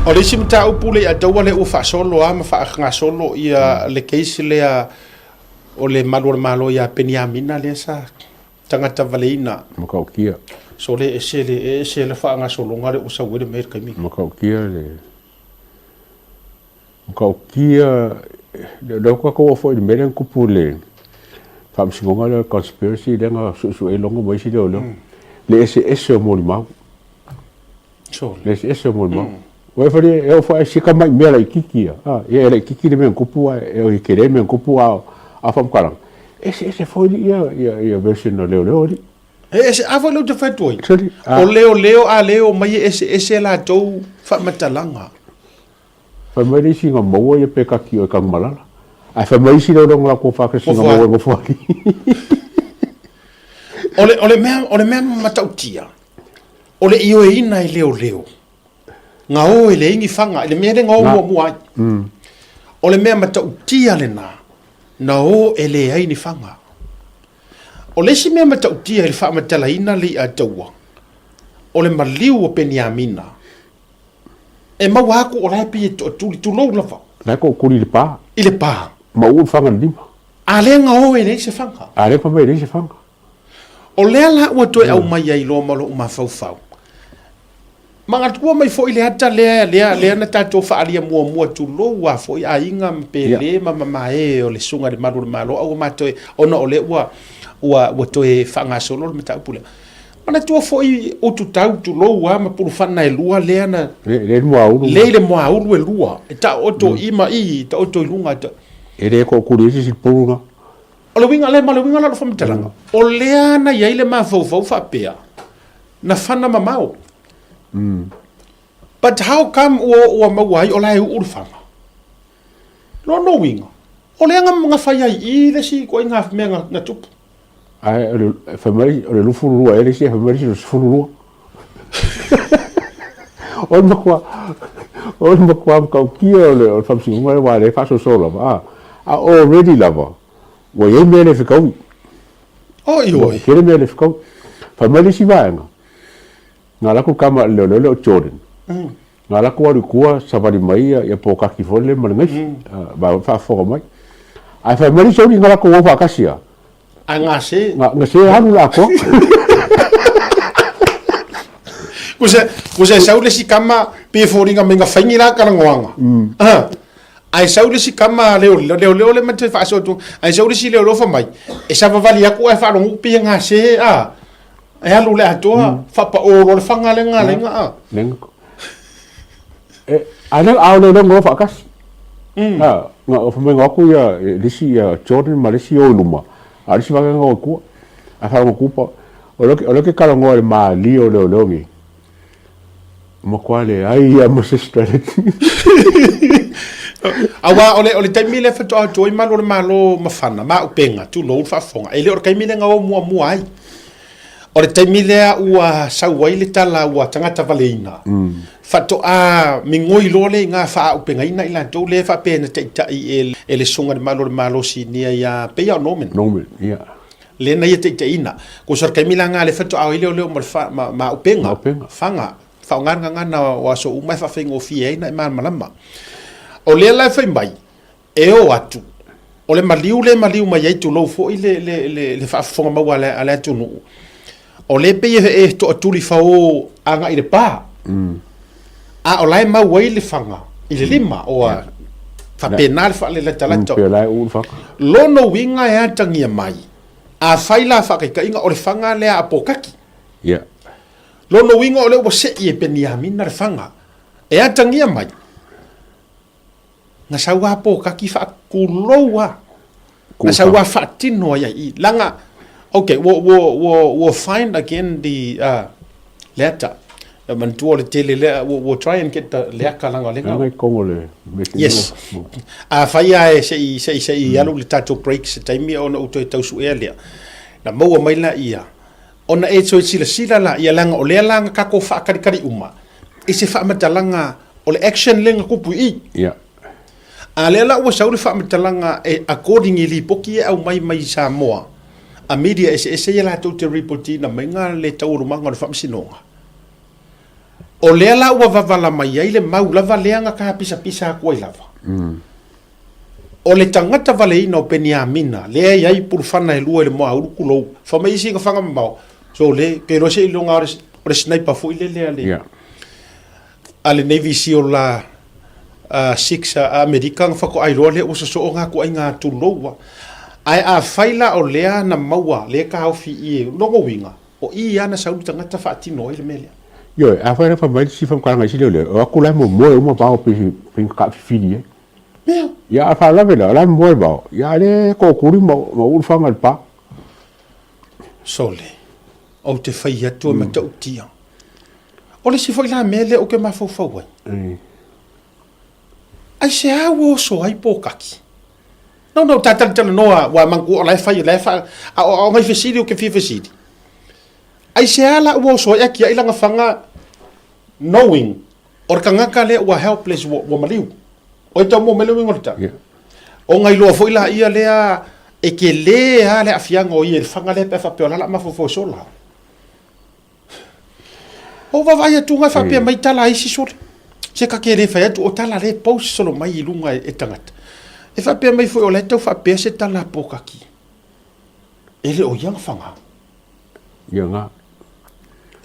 O le isi mataupu le Ataua lea ua faasolo lava ma faagasolo ia le case lea o le malu o le Malo ia Peniamina lea sa tagata valeina. Matautia. So le ese le ese le faagasologa lea ua sau ai le mea i le taimi. Matautia le matautia le lea tatou oo foi i le mea lea na tupu i le faamasinoga lea o le conspiracy lea na suesue ai Logo ma isi leoleo. Le eseese o molimau. Le eseese o molimau. Ua e fale, e oo foi si tamai mea laitiiti ia, a, ia e laitiiti le mea na tupu ae e tele le mea na tupu a o faamatalaga, e eseese foi alii ia, ia version a leoleo alii. E ese, a foi lea ou te fai atu ai, o leoleo a le omai e eseese latou faamatalaga. Fai mai le isi na maua ia pe kaki o e Tanumalala. Ae fai mai isi leoleo na latou faatasi na maua e Nofoalii. O le, o le mea, o le mea matautia, o le ioeina e leoleo, na o e leai ni faga, i le mea lea na o muamua ai. O le mea matautia lena, na o e leai ni faga. O le isi mea matautia i le faamatalaina le i'a taua, o le maliu o Peniamina, e maua atu o la e pei e toatuli, tulou lava. La e toatuli i le pa. I le pa. Ma uu le faga i le lima. A lea na o e leai se faga. A lea fai mai e leai se faga. O lea la ua toe aumai ai loa ma lou mafaufau. Manatua mai foi le ata lea, lea, lea na tatou faaalia muamua, tulou lava foi aiga ma pele ma mamae o le Susuga i le Malu o le Malo, a ua matou, ona o lea ua, ua, ua toe faagasolo le mataupu lea. Manatua foi Ututau, tulou lava, ma Pulufana e lua lea na... Le, le i le muaulu. Le i le muaulu e lua, e taoto i ma i, taoto i luga. E le tootuli ai se isi i le pulu lena. O le uiga lea, ma le uiga la o le faamatalaga, o lea na i ai le mafaufau faapea, na fana mamao. But how come ua ua maua ai o la e uu le faga? Lona uiga, o lea na, na fai ai i i le isi ituaiga mea na, na tupu. Ae o le, fai mai o le 22 ea le isi, ae fai mai le isi o le 12. O le matua, o le matua matautia o le, o le faamasinoga lea, aua o lea e faasolosolo lava, a, a already lava, ua i ai mea le fetaui. Oi oi. Ua tele mea le fetaui. Fai mai le isi vaega, na alu atu le tama a le leoleo lea o Jordan, na alu atu alu i tua savali mai ia pokaki foi lele ma le gaifi, ma faafofoga mai. Ae fai mai le isi aualii na latou o faatasi lava, Ae gase. Gase alu le atoa. Kusa, kusa e sau le isi tama, pei e foliga mai na fai ni la talanoaga. Ah. Ae sau le isi tama leoleo, leoleo le ma toe faasoa atu, ae sau le isi leoleo fai mai, e savavali atu ae faalogo pei e gase, ah. E alu le atoa, faapao loa le faga lea na ala ai na, ah. E, a lea, a o leoleo na o faatasi. Ah, na fai mai na o atu ia, le isi ia Jordan ma le isi o i luma, a o le isi vaega na o i tua. Ae faalogo atu pa, o lea, o lea ou te talanoa i le malie o leoleo nei, matua leai lava ma se strategy. Aua o le, o le taimi lea faatoa atu ai malu o le Malo mafana, maupega, tulou le faafofoga, e le o le taimi lea na o muamua ai. O le taimi lea ua sau ai le tala ua tagata valeina, faatoa migoi loa lea i ina faaaupegaina i latou lea faapea na taitai e, e le Susuga i le Malu o le Malo Sinia ia, pei lava o Norman. Norman, ia. Lea na ia taitaiina. Kosa o le taimi la lena lea faatoa ao ai leoleo ma le fa, ma, ma auupega, Auupega. faga, faaaoga le gagana o aso uma e faafaigofie ai ona e malamalama. O lea la e fai mai, e o atu, o le maliu lea e maliu mai ai, tulou foi le, le, le, le faafofoga maua a le, a le atunuu, o lea e pei e, e toatuli fao agai i le pa. A o la e mau ai le faga i le lima, ua faapena le faalelatalata. Pei o la e uu le faga. Lona uiga e atagia mai, afai la faataitaiga o le faga lea a Pokaki. Yeah. Lona uiga o lea ua sei e Peniamina le faga. E atagia mai, na sau a Pokaki faatulou a. Na sau a faatino ai i i. Leaga, okay, we'll, we'll, we'll, we'll find again the, le ata. E manatua o le tele lea, we'll, we'll try and get the le aka leaga o le Leaga i totonu o le mea Yes. Afai lava e se i, se i, se i alu le tatou break se taimi ona ou toe tau suea lea. Na maua mai laia, ona e toe silasila laia, leaga o lea la na tatou faataritari uma i se faamatalaga o le action lea na tupu i i. Yeah. A lea la ua sau le faamatalaga e according i lipoti e aumai mai Samoa a media eseese ia latou te report ina mai ga le taualumaga o le faamasinoga. O lea la ua vavala mai ai le mau lava lea na tapisapisa atu ai lava. O le tagata valeina o Peniamina, lea e i ai pulufana e lua i le moaulu, tulou, fai mai isi gafaga mamao, sole, ke iloa seiloga o le sniper foi lele a le, yeah. a le Navy SEAL la 6 a Amerika na faatoa iloa lea ua sosoo na ituaiga tulou a. Ae afai la o lea na maua lea taofi i e, lona uiga, o i lava na sau le tagata faatino ai le mea lea. Ioe, afai la fai mai le isi faamatalaga i isi leoleo, o atu la e momoe uma vao pei pei na taafifili ai. Mea. Ia, a faalavelave la, o la e momoe vao, ia a lea e tootuli ma ma uu le faga i le pa. Sole, ou te fai atu e matautia. O le isi foi la mea lea ou te mafaufau ai. Aisea ua oso ai pōkaki? No, no, ta talatalanoa, ua manatua o la e fai, o la e fa... A o nai fesili ou te fia fesili. Aisea la ua oso ai a tiai lana faga knowing o le tagata lea ua helpless, ua, ua maliu. O e tau maua mai le uiga o le tala. Yeah. Ona iloa foi la ia lea e tele lava le aafiaga o ia i le faga lea pe a faapea o la o le a mafaufau e sola. Ou vaavaai atu e faapea mai tala a isi sole. Se ta te le fai atu o tala le post solo mai i luga e tagata. E faapea mai foi o la e tau faapea se tala a Pōkaki. E le o ia na faga. Ia nga.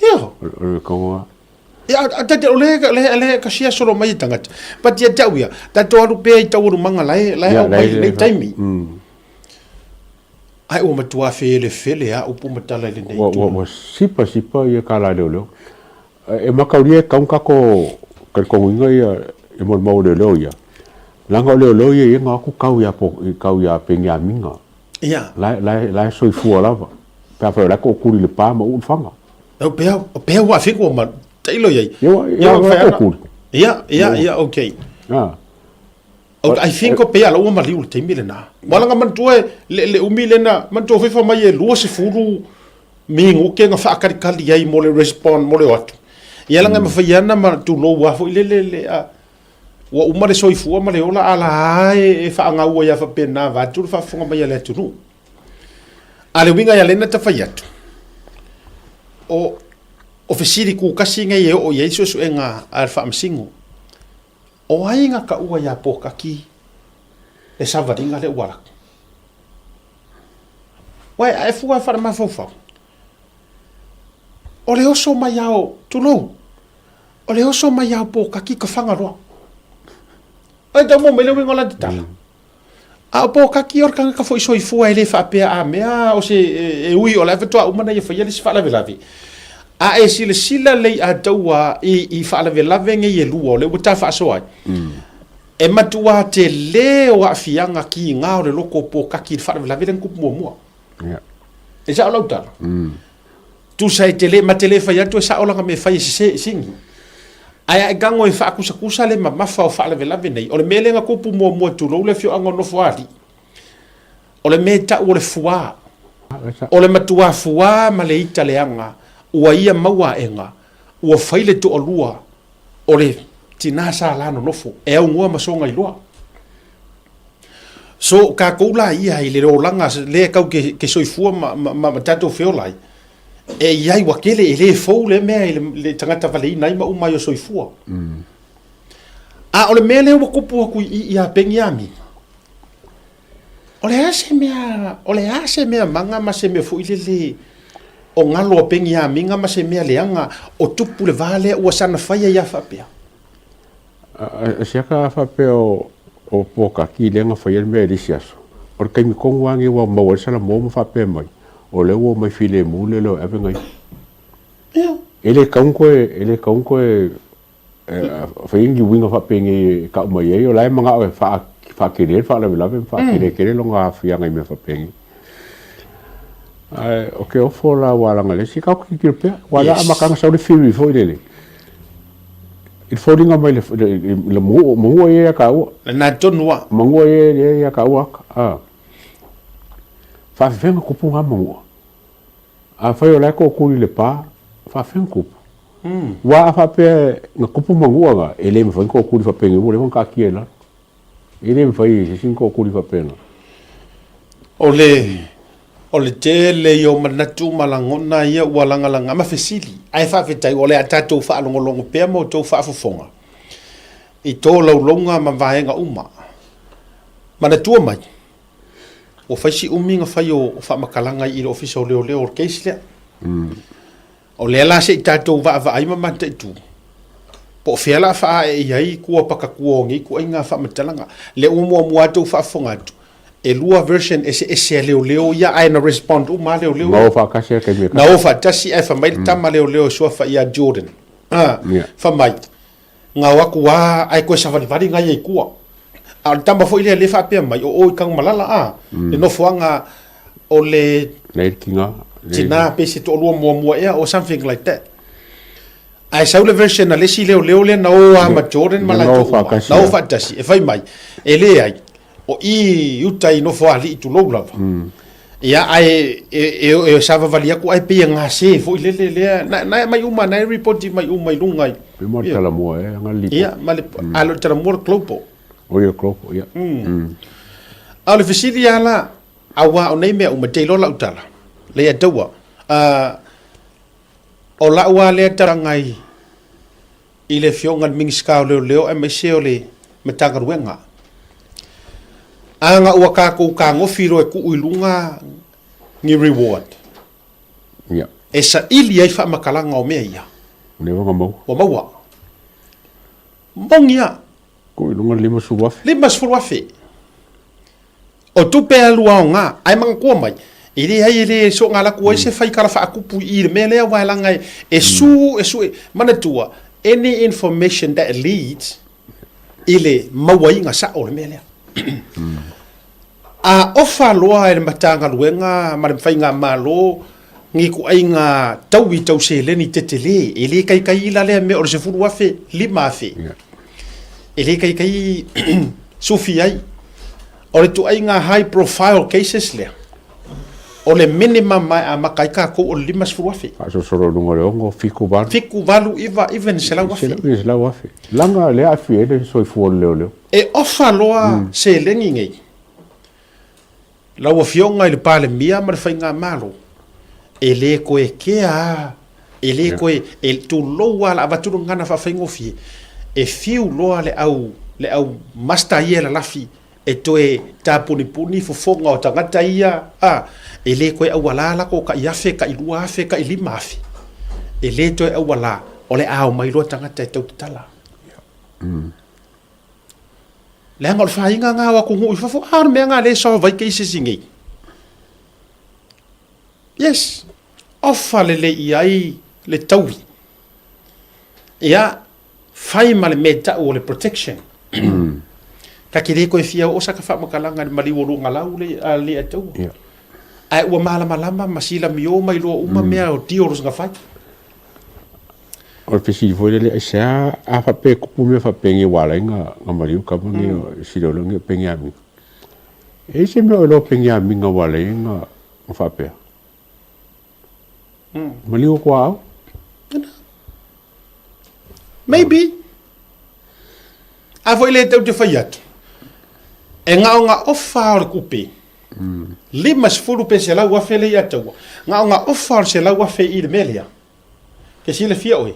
Ia. O le kongo Ia, a tate o le le le ka sia solo mai e tagata. But ia te au ia, tatou alu pea i taualumaga la e la e au mai lenei taimi. Ae ua matua felefele a upu ma tala i lenei itu. Ua sipa sipa ia ka la leoleo. E makaulia e kau kako talitonuina ia e molimau o leoleo ia. Leaga o leoleo ia ia na o atu kau ia po kau ia Peniamina. Ia. La la la e soifua lava. Pe afai o la e tootuli i le pa ma uu le faga. O pea o pea ua afe ua ma tailo iai. Ia ua ia ua tootuli. Ia ia ia okay. Ah. I think o pea la ua maliu le taimi lena. Ua langa manatua le, le umi lena, manatua foi fai mai e 20 minute na faakalikali ai mo le respond mo le o atu. Ia langa e mafai ana ma tulou a foi le le le a ua uma le soifua ma le ola a la e, e faagaua ia faapena vaeatu le faafofoga mai a le atunuu. A le uiga ia lena ta fai atu, o, o fesili kukasi nei e oo i ai suesuega a le Faamasino. O ai na taua iā Pōkaki le savaliga lea ua alu atu? Uae, a e fua e faalemafaufau, o le oso mai lava o, tulou, o le oso mai lava o Pōkaki ka Fagaloa. E tau maua mai le uiga o lana tala. A o Pōkaki o le tagata foi soifua e le faapea a mea o se e ui o la e faatoa uma ona ia faia le isi faalavelave. A e silasila lelei ataua i faalavelave nei e lua o lea ua ta faasoa ai, e matua tele o aafiaga kiga o le loto o Pōkaki i le faalavelave lea na tupu muamua. E sao lau tala? Tusa e te le, ma te le fai atu e sao lana mea fai e sese e sigi. Ae a e tago e faakusakusa le mamafa o faalavelave nei, o le mea lea na tupu muamua tulou le afioaga o Nofoalii, o le mea e tau o le fuā. O le matua fuā ma le ita leaga ua ia maua aega, ua fai le toalua o le tinā sa la nonofo, e aunoa ma soga iloa. So, kākou la ia i le olaga lea kau ke, ke soifua ma, ma, ma, ma tatou feola ai, e i ai ua kele, e le fou le mea i le, le tagata valeina ai ma uma ai o soifua. A o le mea lea ua kupu aku i i iā Peniamina, o le a se mea, o le a se mea maga ma se mea foi lele o galo a Peniamina ma se mea leaga o tupu le va lea ua sana fai ai a faapea. A siaka a faapea o Pōkaki lea na faia le mea i le isi aso, o le taimi tonu lava lenei ua maua ai le salamo ma faapea mai, o lea ua omai filemu le leo e ave nai. E le tatau ona toe, e le tatau ona toe faia ni uiga faapenei e tau mai ai, o la e manao e faatele le faalavelave ma faatele tele lona aafiaga i mea faapenei. Ae o ke ofo la ua alaga le isi, tatou tilotilo pea, aua o le a amata ona sau le theory foi lele, i le foliga mai le le manua ia ia taua. Lena tonu a. Manua ia ia ia taua aka. A. Faafefea na kupu nga manua. Afai o la e tootuli i le pa, faafefea na kupu. Ua a faapea na kupu manua nga, e le mafai ona tootuli faapenei ua leva ona taatia i lalo. E le mafai e se isi ona tootuli faapena. O le. O le tele ia o manatu ma lagona ia ua lagalaga ma fesili, ae faafetai o le a tatou faalogologo pea ma outou faafofoga i tolaulauga ma vaega uma. Manatua mai, ua fai si umi na fai o faamatalaga i le Ofisa o Leoleo o le case lea. O lea la se i tatou vaavaai ma mataitu, po o fea la faaae i ai kua pakatua o nei ituaiga faamatalaga. Lea ua muamua atu ou faafofoga atu, e lua version eseese a leoleo ia ae na respond uma lava leoleo. Na o faatasi lava i le taimi e tasi. Na o faatasi ae fai mai le tama leoleo e suafa ia Jordan, fai mai, Na o atu lava ae toe savalivali na ia i tua. A o le tama foi lea lea e faapea mai, o o i Tanumalala a, le nofoaga o le Lea le tina. Tina pe se toalua muamua ea or something like that. Ae sau le version a le isi leoleo lea na o lava ma Jordan ma latou uma, na o faatasi, e fai mai, e leai, o i i uta i Nofoalii tulou lava. Ia, ae e savavali atu ae pei e gase foi lele lea, na e aumai uma, na e ripoti mai uma i luga i. Pei mo le Talamua ea, na le lipoti. Ia, ma le, a le o le Talamua o le Global. O ia Global, ia. A o le fesili lava la, aua o nei mea uma, e te iloa lau tala, Leiataua, o lau lava lea tala i i le Afioga i le Minisita o Leoleo aemaise o le Matagaluega. Ana ua tatou tagofi loa e tuu i luga ni reward e saili ai faamatalaga o mea ia, ua maua. Moni lava. Tuu i luga le $50,000. $50,000. O tupe alu aoga, ae manatua mai, e leai e le soona alu atu ai se faitala faatupu i i le mea lea aua leaga e su, e su, manatua, any information that leads i le mauaiga sao o le mea lea. A ofa loa e le Matagaluega ma le Faigamalo ni ituaiga taui tau seleni tetele, e le taitai la lea mea o le $10,000, $5,000. E le taitai sufi ai. O le ituaiga high profile cases lea, o le minimum e amata ai tatou o le $50,000. Faasolosolo i luga o le 6, 7, 8. 7, 8, 9, even $100,000. $100,000. Leaga lea e aafia ai le soifua o le leoleo. E ofa loa seleni nei, lau Afioga i le Palemia ma le Faigamalo, e le toe kea lava, e le toe, e tulou lava o le a avatu le gagana faafaigofie, e fiu loa le au, le au master ia e lalafi e toe tapunipuni fofoga o tagata ia, a, e le toe auala lako tai afe, tai 2,000, tai 5,000. E le toe auala, o le a omai loa tagata e tau tatala. Leaga o le faiga lena o atunuu i fafo, a o le mea lena o lea e solve ai cases i inei. Yes, ofa lelei i ai le taui. Ia, fai ma le mea e tau o le protection. Ta te le toe fia oo saka faamatalaga i le maliu o luagalau le a le ataua. Yeah. Ae ua malamalama ma silamio ma iloa uma mea o deals na fai. O le fesili foi lele, aisea a faapea e tupu mea faapenei ua ala ai na maliu tama nei o Silolo nei o Peniamina. E i ai se mea o iloa o Peniamina ua ala ai na faapea? Maliu o tuaau? Maybe. A foi le tau te fai atu. E na o ofa o le kupe. 50 pe 100,000 le ia taua. Na o ofa o le 100,000 i le mea lea. Ke silafia oe.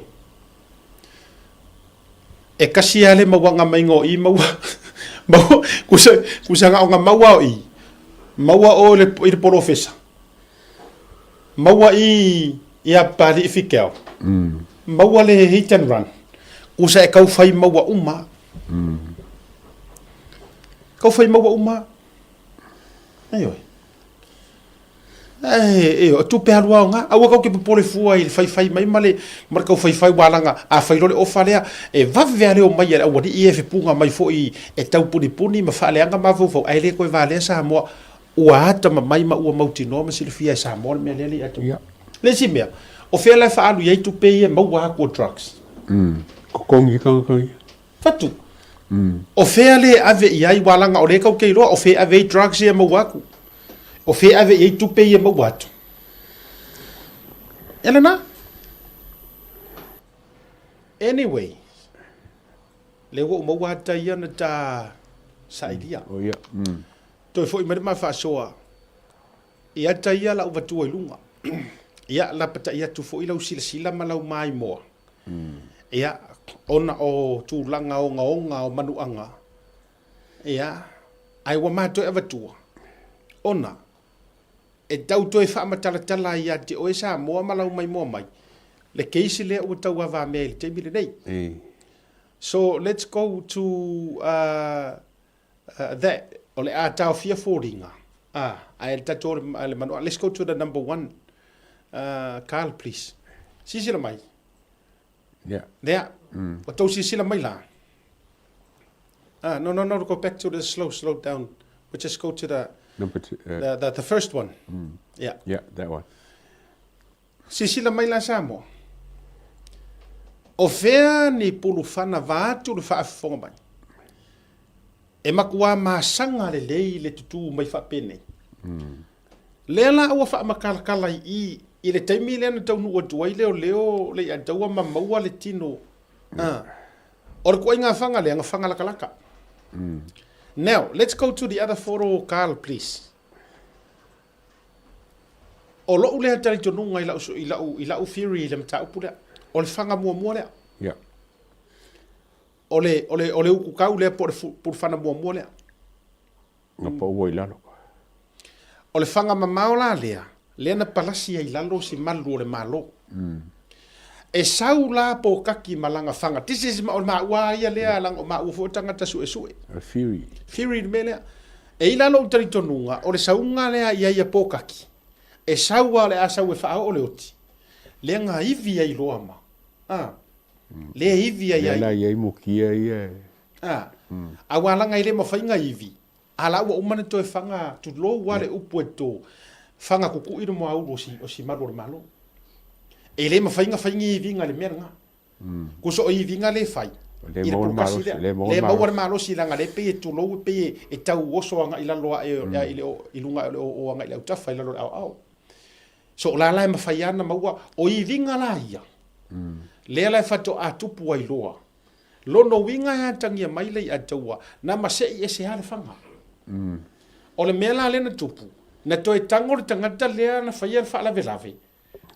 E kasi lava le mauaga maiga o i maua. Maua, kusa, kusa na o maua o i. Maua o le, i le polofesa. Maua i ia Papalii Fikeau. Maua le hit and run. Kusa e kau fai maua uma. Kau fai maua uma. Ioe. E, o tupe alu aoga. Aua kau ke popole fua i le faifai mai ma le, ma le kau faifai walaga. A fai loa le ofa lea, e vave a leo mai a le aualii e fepuga mai foi e taupunipuni ma faaleaga mafaufau. Ae le toe valea Samoa. Ua atamamai ma ua mautinoa ma silafia e Samoa le mea lea le atu. Le isi mea, o fea la e faaalu i ai tupe ia e maua atu o drugs? Totogi tagata ia. Fatu. O fea le ave i ai, aua leaga o lea tatou te iloa o fea e ave ai drugs ia e maua atu. O fea e ave i ai tupe ia e maua atu. E lena. Anyway, lea ua ou maua ata ia na ta sailia. Oh, yeah. Toe foi mai le ma faasoa. I ata ia lau vatua i luga. Ia, lapatai atu foi lau silasila ma lau maimoa. Ia, ona o tulaga ogaoga o manuaga, ia, ae ua ma toe avatua, ona e tau toe faamatalatala ai ia te oe Samoa ma lau maimoa mai, le case lea ua tauavamea i le taimi lenei. So, let's go to uh, that, o le a taofia foliga, ah, ae le tatou le manoa. Let's go to the number one, Carl, please. Silasila mai. Yeah. Lea, mm. O tou silasila mai la. Ah, no, no, no, go back to the slow, slow down. We just go to the, number two, the first one. Yeah. Yeah, that one. Silasila mai la Samoa. O fea ni pulufana vaeatu le faafofoga mai? E makuā masaga lelei le tutū mai faapenei. Lea la ua faamakalalakala i i, i le taimi lea na taunuu atu ai leoleo le Iataua ma maua le tino. A, o le kuaiga faga lea, na faga lakalaka. Now, let's go to the other photo, Carl, please. O lou lea talitonuga i lau, i lau, i lau theory i le mataupu lea, o le faga muamua lea. Yeah. O le, o le, o le ukukau lea po o le pulufana muamua lea. Na paua i lalo. O le faga mamao la lea, lea na palasi ai i lalo si malu o le Malo. E sau la pōkaki ma lana faga. This is, o maua ia lea, leaga o maua foi o tagata suesue. A theory. Theory le mea lea. E i la lou talitonuga, o le sauga lea i ai a pōkaki, e sau a o le a sau e faaoo le oti, lea na ivi ai loa ma, a, lea ivi ai ai. Lea la i ai mukia ia e. A, aua laga e le mafai na ivi, a la ua uma na toe faga, tulou a le upu e to, faga kukui le moaulu o si, o si malu o le Malo. E le mafai na fai ni iviga i le mea lena. Ko so o iviga le fai, i le pulukasi lea, le maua le malosi leaga lea e pei e tulou e pei e tau oso agai i lalo ae i le i luga o le oo agai i le autafa i lalo o le aoao. So o la la e mafai lava ona maua, o iviga la ia, lea la e faatoa tupu ai loa. Lona uiga e atagia mai le iataua, na masei ese lava le faga. O le mea la lea na tupu, na toe tago le tagata lea na faia le faalavelave,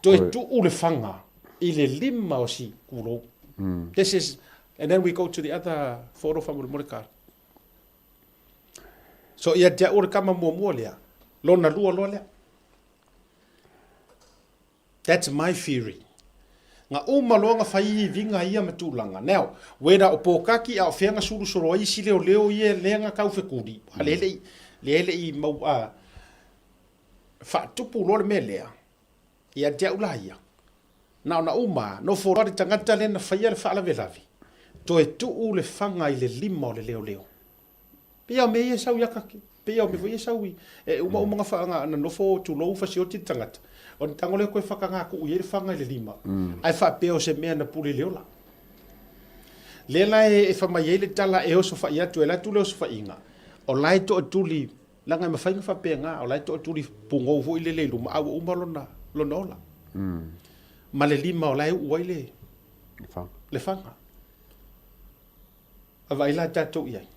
toe tuu le faga i le lima o si kulou. This is, and then we go to the other photo faamolemole Carl. So ia te au o le kama muamua lea, lona lua loa lea. That's my theory. Nga uma loa nga fai iviga ia ma tulaga. Now, whether o pōkaki a o fea nga sulusolo ai isi leoleo ia lea nga kau fekuli, a lea le i, lea le i mau a faatupu loa le mea lea, ia te au la ia, na ona uma a, nofo loa le tagata lea na faia le faalavelave, toe tuu le faga i le lima o le leoleo. Pei a o mea ia e sau ia kake. Pei a o mea foi ia e sau i, e uma uma na, na nofo tulou fasioti le tagata, ona tago lea koe whakangākuʻu i ai le faga i le lima, ae faapea o se mea na pule i le ola. Lea la e, e whamai ai le tala e oso whai atu, e la tu le oso whaiinga, o la e toatuli, leaga e mafai na faapena, o la e toatuli pugou foi lele i luma, a ua uma lona, lona ola. Ma le lima o la e uu ai le, le faga. A vaai la tatou i ai.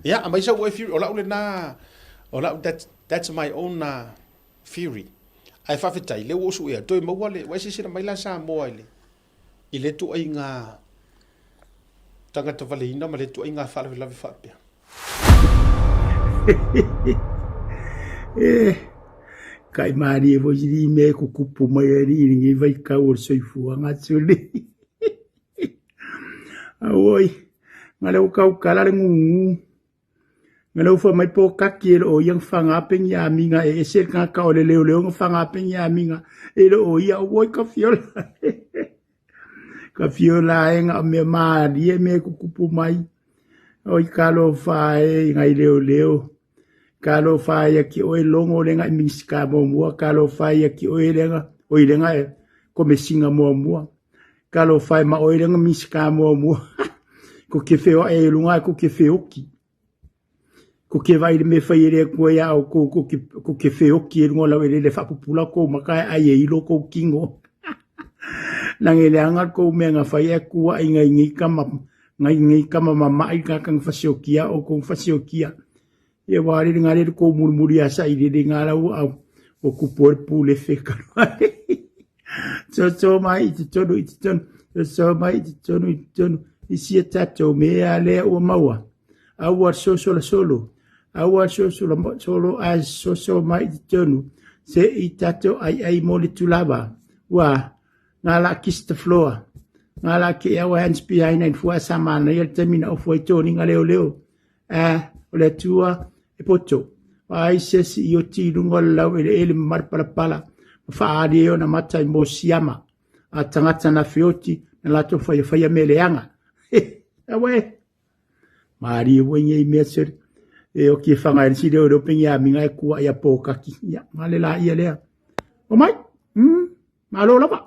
Ia, aumai sau oe theory, o lau lena, o lau, that, that's my own theory. Ae faafetai, lea ua ou suea, toe maua le, ua e silasila mai la Samoa i le, i le ituaiga tagata valeina ma le ituaiga faalavelave faapea. E kai mārie foi sili mea e kukupu mai ai i lenei vaitau o le soifuaga tuli. Auoi, nga le ua kaukala le gugu. Nga le ua mai pōkaki e loo ia nga pe ni amiga e ese le tagata o le leoleo nga pe ni amiga e loo ia auoi ka fiola. Ka fiola e nga o mea mālie mea e kukupu mai. Oi talofa e ngai leoleo. Talofa ia ki oe logo le ngai Minisita muamua. Talofa ia ki oe lenga, oi lenga e Komesina muamua. Talofa e ma oe lenga Minisita muamua. Ko ke wheoa e lunga e ko ke wheoki. Ko ke vai le me whai e le kua ia o ko, ko, ke, ko ke wheoki e lunga lau e lele whapupula ko maka e ai e ilo ko kingo. Nange le anga ko mea nga whai e kua i ngai ngai kama, ngai ngai kama mama'i ka kang whasiokia o kong whasiokia. Ia ua le nga le kou mulimuli a sailili nga la ua au ua kupu ai le pulefe kaluale. Soso mai i totonu i totonu, soso mai i totonu i totonu, i si a tatou mea lea ua maua. Aua le soso solo, aua le soso solo ae soso mai i totonu, se i tatou aiai mo le tulava. Ua nga la kiss the floor, nga la ke our hands behind and fua sa manaia le taimi na ofu ai toniga leoleo. A, o le Atua e poto, vaai se isi i oti i luga o le laueleele ma maluparapara, ma faaali ai ona mata i mosiama a tagata na feoti na latou faiafaia mea leaga. Aue! Malie ua nei mea sere. E oki e whanga e si leo leo pengi a minga e kua ia pōkaki. Ia, ngā le la ia lea. O mai! Malo lava!